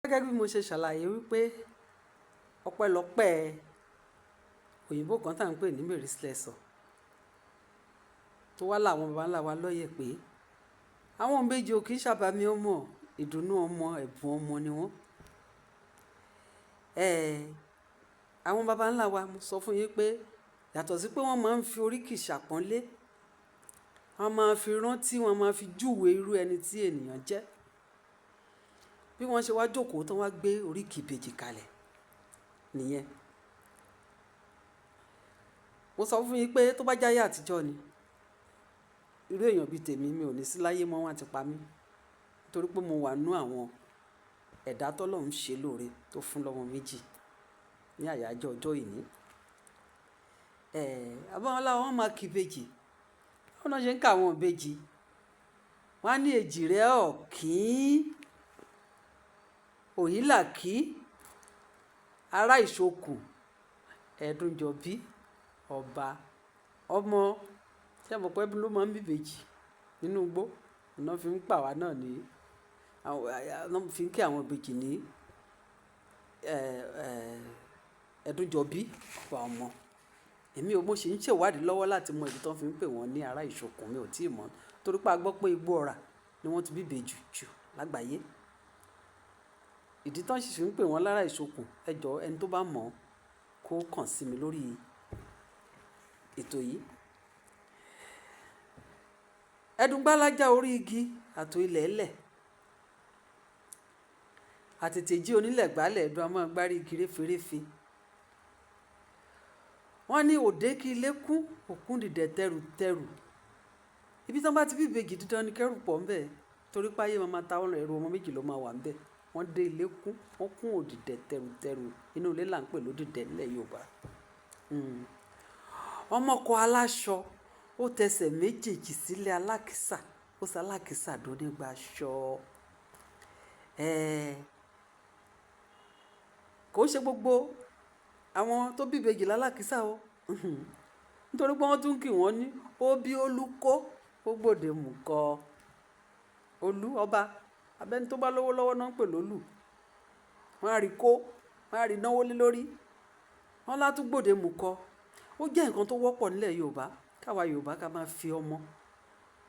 Gẹ́gẹ́ bí mo ṣe ṣàlàyé wípé ọpẹ́lọpẹ́ òyìnbó kan tí à ń pè ní Mary Slessor tó wá láwọn baba ńlá wa lọ́yẹ̀ pé àwọn ìbejì ò kì í ṣàbàmì ọmọ, ìdùnnú ọmọ, ẹ̀bùn ọmọ ni wọ́n. Àwọn baba ńlá wa, mo sọ fún yín pé yàtọ̀ sí pé wọ́n máa ń fi oríkì ṣàpọ́nlé, wọ́n máa ń fi rántí, wọ́n máa ń fi júwe irú ẹni tí ènìyàn jẹ́. Bí wọ́n ṣe wá jókòó tán wá gbé oríkì ìbejì kalẹ̀ nìyẹn. Mo sọ fún yín pé tó bá jẹ́ ayé àtijọ́ ni, irú èèyàn bí tèmi mi ò ní sí láyé mọ́, wọ́n á ti pa mí. Nítorí pé mo wà nínú àwọn ẹ̀dá tó Ọlọ́run ṣe lóore tó fún lọ́mọ méjì ní àyájọ́ ọjọ́ òní. Baba ńlá wa wọ́n máa kí ìbejì. Báwo ni wọ́n ṣe ń ka àwọn ìbejì? Wọ́n á ní èjì rẹ ọ̀kín, òyìnlá kí, ará ìṣokùn, ẹ̀dúnjọbí, ọba, ọmọ. Ṣé ẹ mọ̀ pé ẹbí ló máa ń bí ìbejì nínú igbó? Ọ̀nà fi ń pa àwa náà ní, àwọn fi ń kí àwọn ìbejì ní, ẹ̀dúnjọbí, ọba ọmọ. Èmi ò, mo sì ń ṣèwádìí lọ́wọ́ láti mọ ìdí tí wọ́n fi ń pè wọ́n ní ará ìṣokùn, mi ò tíì mọ̀. Nítorí pé a gbọ́ pé igbó ọrà ni wọ́n ti bí ìbejì jù lágbàyé. Ìdí tí wọ́n sì fi ń pè wọ́n lára ìṣokùn, ẹ jọ ẹni tó bá mọ̀ kó kàn sí mi lórí ètò yìí. Ẹdun gbálájá orí igi àti ilẹ̀ẹ́lẹ̀. Àtètè jí onílẹ̀ gbálẹ̀, ẹdun a máa gbárí igi réferéfe. Wọ́n ní òde kí ilé kún, òkun dìdẹ̀ tẹrutẹru. Ibi tí wọ́n bá ti bí ìbejì dídán ni kẹ́rù pọ̀ ń bẹ. Torí pé ayé máa ma ta wọ́n lọ, ẹrù ọmọ méjì ló máa wà níbẹ̀. Wọ́n dé ilé kún, wọ́n kún òdìdẹ̀ tẹrutẹru. Inú ilé là ń pè lódìdẹ̀ nílẹ̀ Yorùbá. Ọmọ kọ aláṣọ, ó tẹsẹ̀ méjèèjì sílẹ̀ alákìsà, ó sọ alákìsà dónígbà aṣọ. Kò ṣe gbogbo àwọn tó bí ìbejì lálákìsà o. Nítorí pé wọ́n tún kí wọ́n ní ó bí Olú kó, ó gbòde mú kọ. Olú ọba, abẹ́ni tó bá lówó lọ́wọ́ náà ń pè lólù. Wọ́n á rí kó, wọ́n á rí náwó lé lórí. Wọ́n lá tún gbòde mú kọ. Ó jẹ́ nǹkan tó wọ́pọ̀ nílẹ̀ Yorùbá. Káwa Yorùbá ká máa fi ọmọ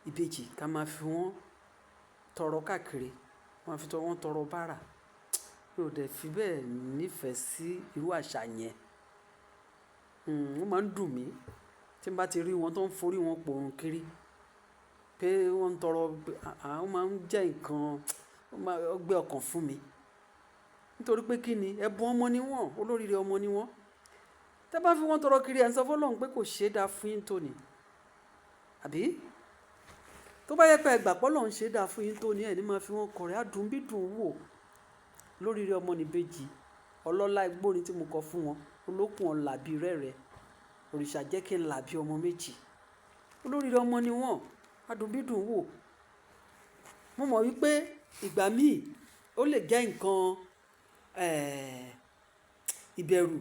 ìbejì ká máa fi wọ́n tọrọ káàkiri. Wọ́n á fi wọ́n tọrọ bára. Mi ò dẹ̀ fi bẹ́ẹ̀ nífẹ̀ẹ́ sí irú àṣà yẹn. Ó máa ń dùn mí tí n bá ti rí wọn tó ń forí wọn pòrun kiri pé wọ́n ń tọrọ, ó máa ń jẹ́ nǹkan, ó máa ń gbé ọkàn fún mi. Nítorí pé kí ni? Ẹ̀bùn ọmọ ni wọ́n, olóríire ọmọ ni wọ́n. Tẹ bá fi wọ́n tọrọ kiri, ẹ̀ ń sọ fún Ọlọ́run pé kò ṣe é dá fún yín tó ni. Àbí? Tó bá yẹ pé ẹ gbà pé Ọlọ́run ṣe é dá fún yín tó ni, ẹ ní máa fi wọ́n kọrẹ. Adùn bí dùn wò lóríire ọmọ ní ìbejì. Ọlọ́lá igbó ni tí mo kọ fún wọn. Olókùn ọlá bí rẹ́rẹ́. Òrìṣà jẹ́ kí n là bí ọmọ méjì. Olóríire ọmọ ni wọ́n. Adùn bí dùn wò. Mo mọ̀ wípé ìgbà míì ó lè jẹ́ ǹkan, ìbẹ̀rù.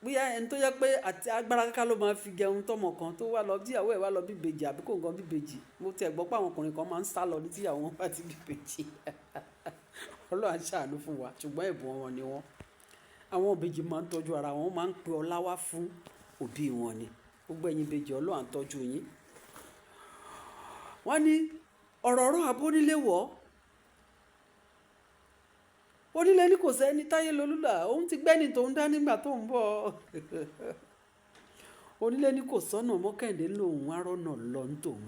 Bóyá ẹni tó jẹ́ pé àti agbára káká ló máa fi jẹun tọmọ kan tó wá lọ, tí ìyàwó ẹ̀ wá lọ bí ìbejì àbí kó nǹkan bí ìbejì. Mo ti ẹ̀ gbọ́ pé àwọn ọkùnrin kan máa ń sálọ ní tí ìyàwó wọn bá ti bí ìbejì. Ọlọ́run á ṣàánú fún wa, ṣùgbọ́n ẹ̀bùn wọn ni wọ́n. Àwọn ìbejì máa ń tọ́jú ara wọn, wọ́n máa ń pe ọlá wá fún òbí wọn ni. Gbogbo ẹ̀yin ìbejì, Ọlọ́run á tọ́jú yín. Wọ́n ní ọ̀rọ̀ ọ̀rọ̀ abónílé wọ̀. Onílé ní kò sẹ́ni táyé lolúlà, òun ti gbẹ́ni tó ń dá nígbà tó ń bọ̀. Onílé ní kò sọ́nà mọ́kànlé lòun á rọ́nà lọ ní tòun.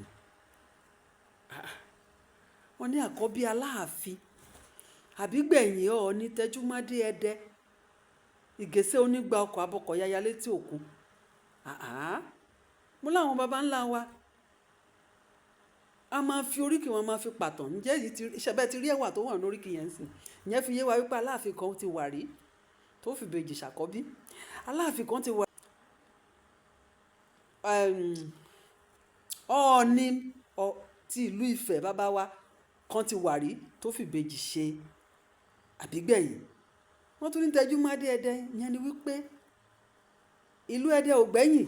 Wọ́n ní àkọ́bí aláàfin, àbí gbẹ̀yìn Ọọ̀ni tẹjúmọ́dé ẹdẹ. Ìgèsè onígba ọkọ̀ abọkọ̀ yaya létí òkun. Mo láwọn baba ńlá wa. A máa fi oríkì wọn máa fi pàtàn. Ǹjẹ́ èyí ti, ṣé bẹ́ẹ̀ ti rí ẹwà tó wà nínú oríkì yẹn sì? Ìyẹn fi yé wa wípé aláàfin kan ti wà rí tó fi ìbejì ṣàkọ́bí. Aláàfin kan ti wà. Ọọ̀ni ti ìlú Ifẹ̀ bàbá wa kan ti wà rí tó fi ìbejì ṣe àbígbẹ̀yìn. Wọ́n tún ní tẹjúmọ́dé ẹdẹ. Ìyẹn ni wípé ìlú Ẹdẹ ò gbẹ́yìn.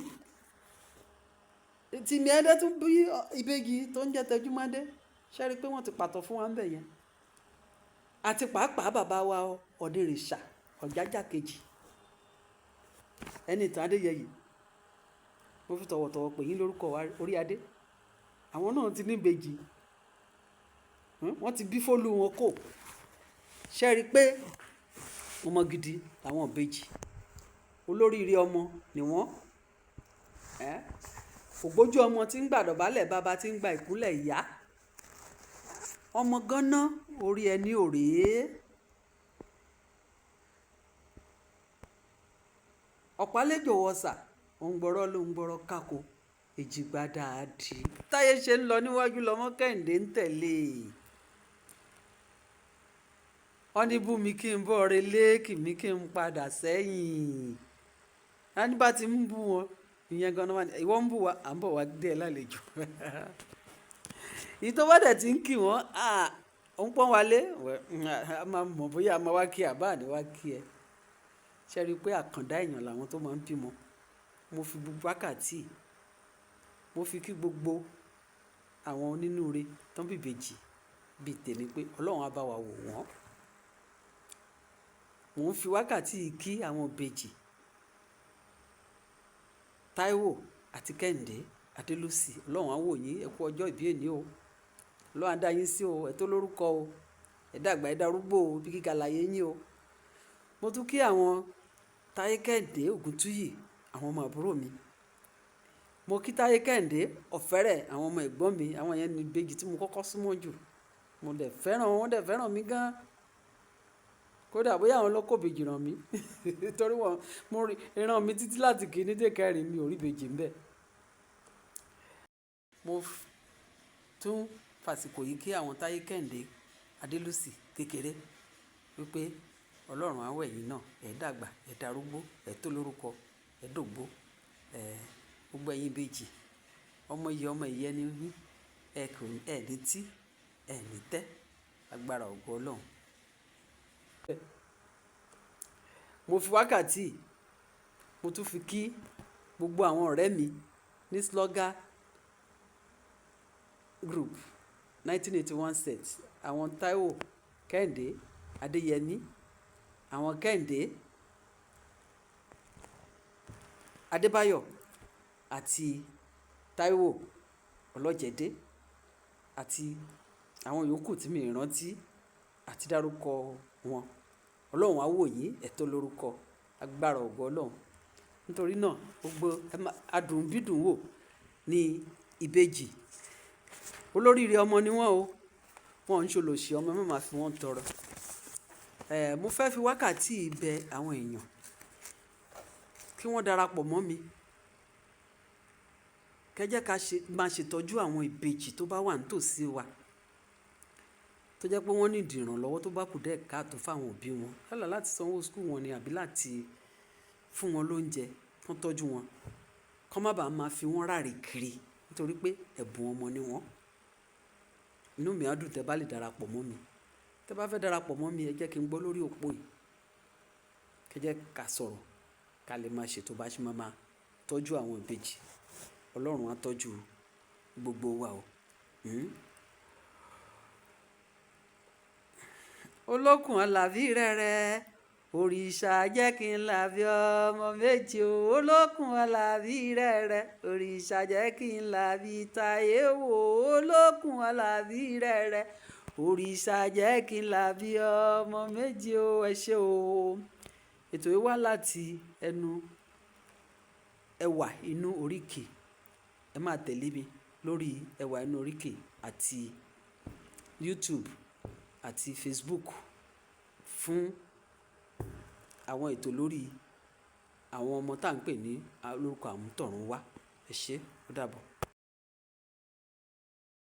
Tìmí Ẹdẹ tún bí ìbejì tó ń jẹ́ tẹjúmọ́dé. Ṣé ẹ rí pé wọ́n ti pàtàn fún wa níbẹ̀ yẹn? Àti pàápàá bàbá wa Ọ̀nìrìṣà Ọ̀jájá kejì, Ẹniìtàn Adéyẹyè, mo fi tọ̀wọ̀tọ̀wọ̀ pè yín lórúkọ orí adé. Àwọn náà ti ní ìbejì, wọ́n ti bí fólú wọn kò. Ṣé ẹ rí i pé ọmọ gidi làwọn ìbejì, olóríire ọmọ ni wọ́n. Ògbójú ọmọ tí ń gbàdọ̀bálẹ̀ bàbá tí ń gba ìkúnlẹ̀ ìyá. Ọmọ gánà orí ẹni ò rèé. Ọ̀pálẹ́jọ wọ̀sà, òun gbọ́rọ̀ ló ń gbọ́rọ̀ kákò, èjìgbà dáadí. Táyé ṣe ń lọ níwájú lọmọ Kẹ́hìndé ń tẹ̀lé. Wọ́n ní bú mi kí n bọ́ re lé, kì mí kí n padà sẹ́yìn. Wọ́n ní bá ti ń bú wọn, ìyẹn gan-an wá ní, ìwọ ń bú wa, à ń bọ̀ wá dé ẹ lálejò. Èyí tó bá dẹ̀ tí ń kí wọ́n, à, ó ń pọ́n wa lé, a máa mọ̀ bóyá a máa wá kí àbá àní wá kí ẹ. Ṣé ẹ rí i pé àkàndá èèyàn làwọn tó máa ń bímọ? Mo fi gbogbo wákàtí, mo fi kí gbogbo àwọn onínúure tó ń bí ìbejì bí tèmi pé Ọlọ́run á bá wa wò wọ́n. Mò ń fi wákàtí yìí kí àwọn ìbejì Táíwò àti Kẹ́hìndé Adélúsì. Ọlọ́run á wò yín, ẹ kú ọjọ́ ìbí èní o. Ọlọ́run á dá yín sí o, ẹ tó lórúkọ o. Ẹ dàgbà, ẹ darúgbó o, bí gíga láyé yín o. Mo tún kí àwọn Táyé Kẹ́hìndé Ògúntúyì, àwọn ọmọ àbúrò mi. Mo kí Táyé Kẹ́hìndé Ọ̀fẹ́rẹ́, àwọn ọmọ ẹ̀gbọ́n mi, àwọn yẹn ni ìbejì tí mo kọ́kọ́ súnmọ́ jù. Mo dẹ̀ fẹ́ràn wọn, wọ́n dẹ̀ fẹ́ràn mi gan. Kódà bóyá àwọn ló kó ìbejì rán mi. Nítorí wọ́n, mo rí ìran mi títí láti kìíní dé kẹrin mi ò rí ìbejì ń bẹ. Mo tún fàsìkò yìí kí àwọn Táyé Kẹ́hìndé Adélúsì kékeré wípé Ọlọ́run á wẹ̀ yín náà, ẹ dàgbà, ẹ darúgbó, ẹ tó lórúkọ, ẹ dògbó, ẹ gbogbo ẹ̀yin ìbejì. Ọmọ ìyá ọmọ ìyá ẹni yín, ẹ kò ní, ẹ ní tí, ẹ ní tẹ́, agbára ògo Ọlọ́run. Mo fi wákàtí, mo tún fi kí gbogbo àwọn ọ̀rẹ́ mi ní Sloga Group 1981 set. Àwọn Táíwò Kẹ́hìndé Adéyẹmí, àwọn Kẹ́hìndé Adébáyọ̀ àti Táíwò Ọlọ́jẹ̀dé àti àwọn yòókù tí mi ò rántí àti dárúkọ wọn. Ọlọ́run á wò yín, ẹ tó lórúkọ, agbára ògo Ọlọ́run. Nítorí náà gbogbo adùn bídùn wò ní ìbejì. Olóríire ọmọ ni wọ́n o. Wọ́n ń ṣòlòṣì ọmọ, ẹ má máa fi wọ́n tọrọ. Mo fẹ́ fi wákàtí yìí bẹ àwọn èèyàn kí wọ́n darapọ̀ mọ́ mi. Kẹ́ jẹ́ ká ṣe, máa ṣètọ́jú àwọn ìbejì tó bá wà nítòsí wa. Tó jẹ́ pé wọ́n ní ìdí ìrànlọ́wọ́ tó bá kù díẹ̀ káàtò fún àwọn òbí wọn. Yálà láti sanwó school wọn ni àbí láti fún wọn lóúnjẹ, kí wọ́n tọ́jú wọn. Kọ́ má bàa máa fi wọ́n ráre kiri nítorí pé ẹ̀bùn ọmọ ni wọ́n. Inú mi á dùn tí ẹ bá lè darapọ̀ mọ́ mi. Tí ẹ bá fẹ́ darapọ̀ mọ́ mi, ẹ jẹ́ kí n gbọ́ lórí òpó yìí. Kẹ́ jẹ́ ká sọ̀rọ̀, ká lè máa ṣètò bá ṣe máa máa tọ́jú àwọn ìbejì. Ọlọ́run á tọ́jú gbogbo wa o. Olókùn alábí rẹ́rẹ́, òrìṣà jẹ́ kí n làbí ọmọ méjì o. Olókùn alábí rẹ́rẹ́, òrìṣà jẹ́ kí n làbí Táyé wò. Olókùn alábí rẹ́rẹ́, òrìṣà jẹ́ kí n làbí ọmọ méjì o. Ẹ ṣé o. Ètò yìí wá láti ẹnu Ẹwà Inú Oríkì. Ẹ máa tẹ̀lé mi lórí Ẹwà Inú Oríkì àti YouTube àti Facebook fún àwọn ètò lórí àwọn ọmọ tá ń pè ní lórúkọ àmútọ̀runwá. Ẹ ṣé, ó dàbọ̀.